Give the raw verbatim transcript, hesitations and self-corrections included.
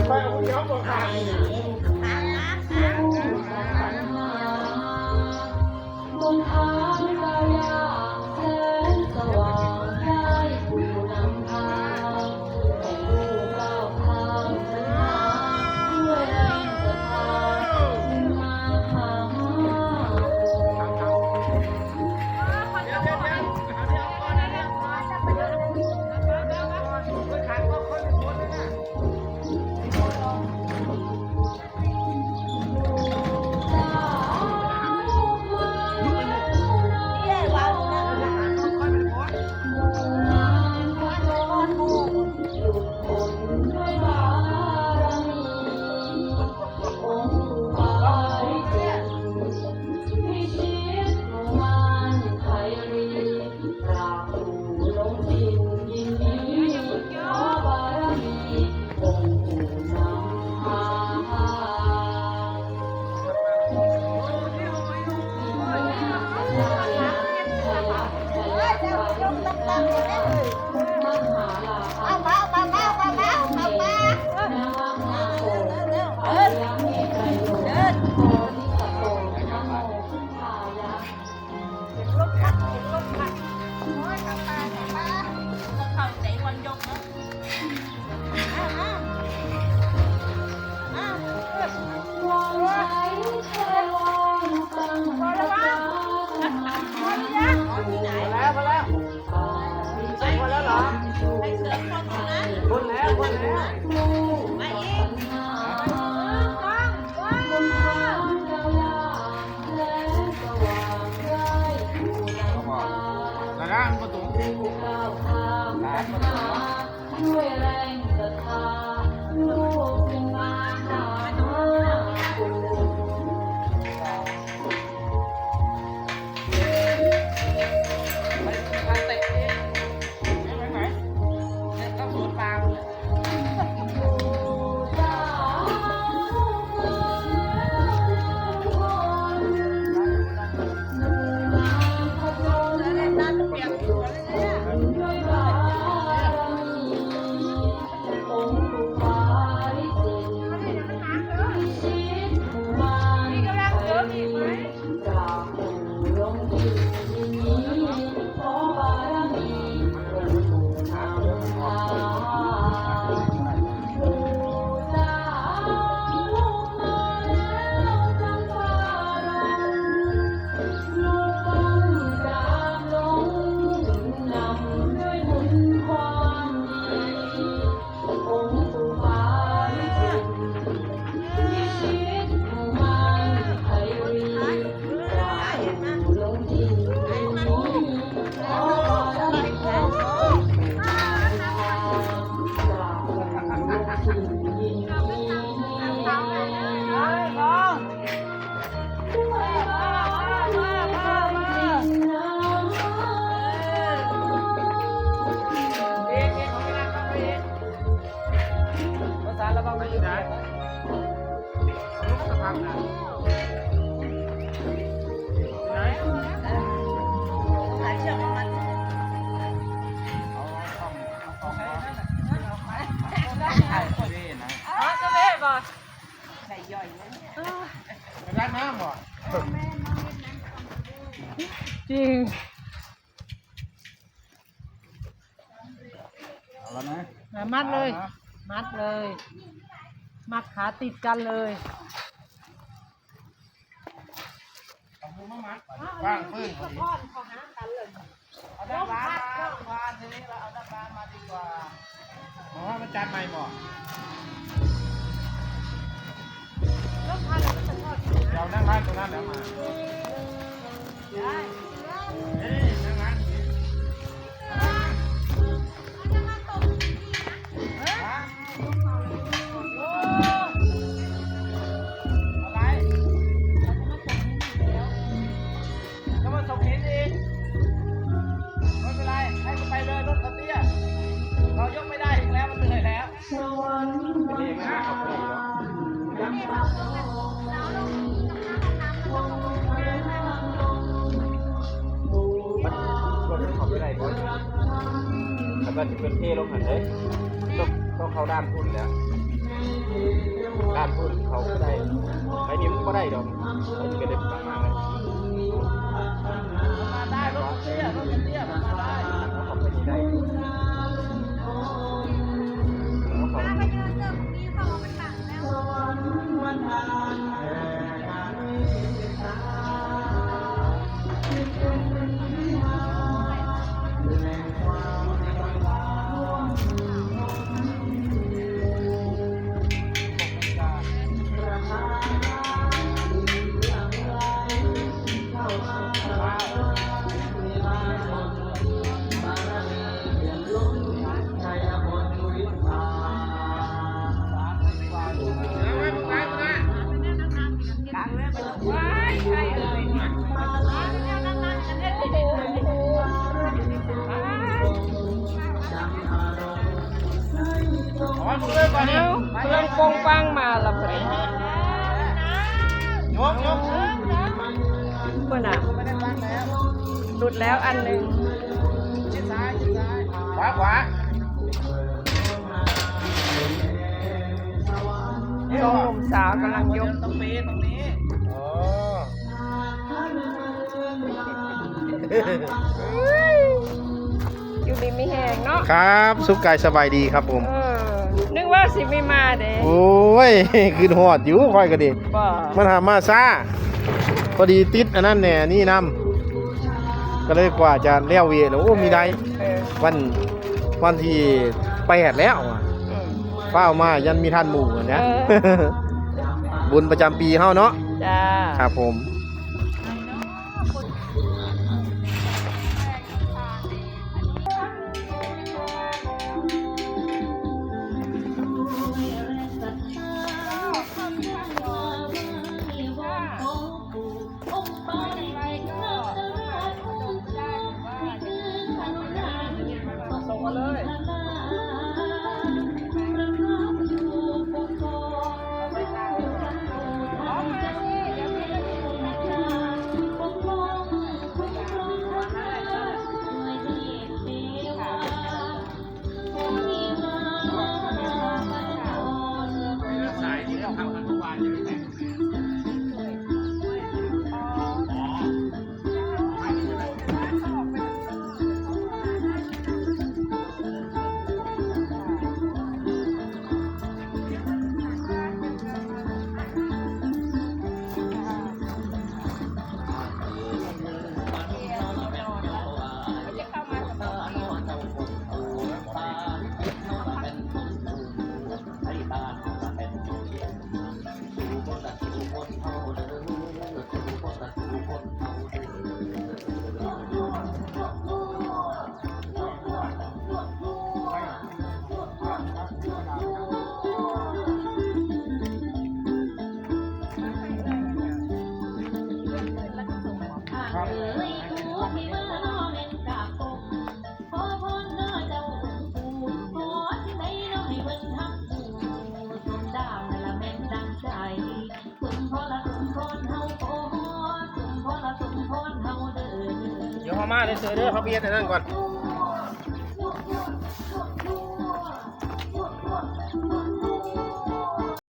ไปเอาผู้เดียวบอกขาดเลยเนี่ย บนทางกายแสนสว่างได้ผู้นำทาง ให้ผู้ก้าวข้ามเส้นทางด้วยแรงศรัทธาขึ้นมาหา จริง เอาแล้วนะ อ่ะ มัดเลย เอานะ มัดเลย มัดขาติดกันเลย เอามือมามัด วางปืนเขาดิ เอาด้านล่างมาดีกว่า ทีนี้เราเอาด้านล่างมาดีกว่า หมอว่ามันจัดใหม่บ่ เดี๋ยวนั่งร้านตรงนั้นแล้วมา ได้ เฮ้ย นั่งร้านนี้ ฮะ อะไร ก็มาส่งหินอีก ไม่เป็นไร ให้มันไปเลย รถเขาเตี้ย เขายกไม่ได้อีกแล้ว มันเหนื่อยแล้ว มันรถเขาไปไหนบ่ เขาไป มันสิเป็นเทลงหั่นเด้ ต้อง ต้องเข้าด้านพุ้นแหล้ว ด้านพุ้นเข้าบ่ได้ ไปนี่มันบ่ได้ดอก ไปนี่ก็ได้ประมาณนั้น มาได้ รถมันเตี้ย รถมันเตี้ย มาได้ เอาเข้าไปนี่ได้ เอาเข้า เอาเครื่องปองปังมาละเพิ่น ยกยก เพิ่นน่ะ หลุดแล้วอันหนึ่ง ขวาขวา สองหนุ่มสาวกำลังยก ตรงนี้ ตรงนี้ อ๋อ อยู่ดีมีแฮงเนาะ ครับ สุขกายสบายดีครับผม เออ นึกว่าสิไม่มาเด้ โอ้ย ขึ้นฮอดอยู่ ค่อยก็ดี บ่ มันหามาซ่า พอดีติดอันนั้นแหน่ นี่นำ ก็เลยกว่าจะแล้วเวียแล้ว โอ้ มีได้ เออ วัน วันที่แปดแล้วอะ อืม ฟ้าวมายันมีทันหมู่นะ เออ บุญประจำปีเฮาเนาะ จ้า ครับผม ส่งมาเลย เดี๋ยวเขามาเด้อเสือเด้อ เขาไปเฮ็ดอันนั้นก่อน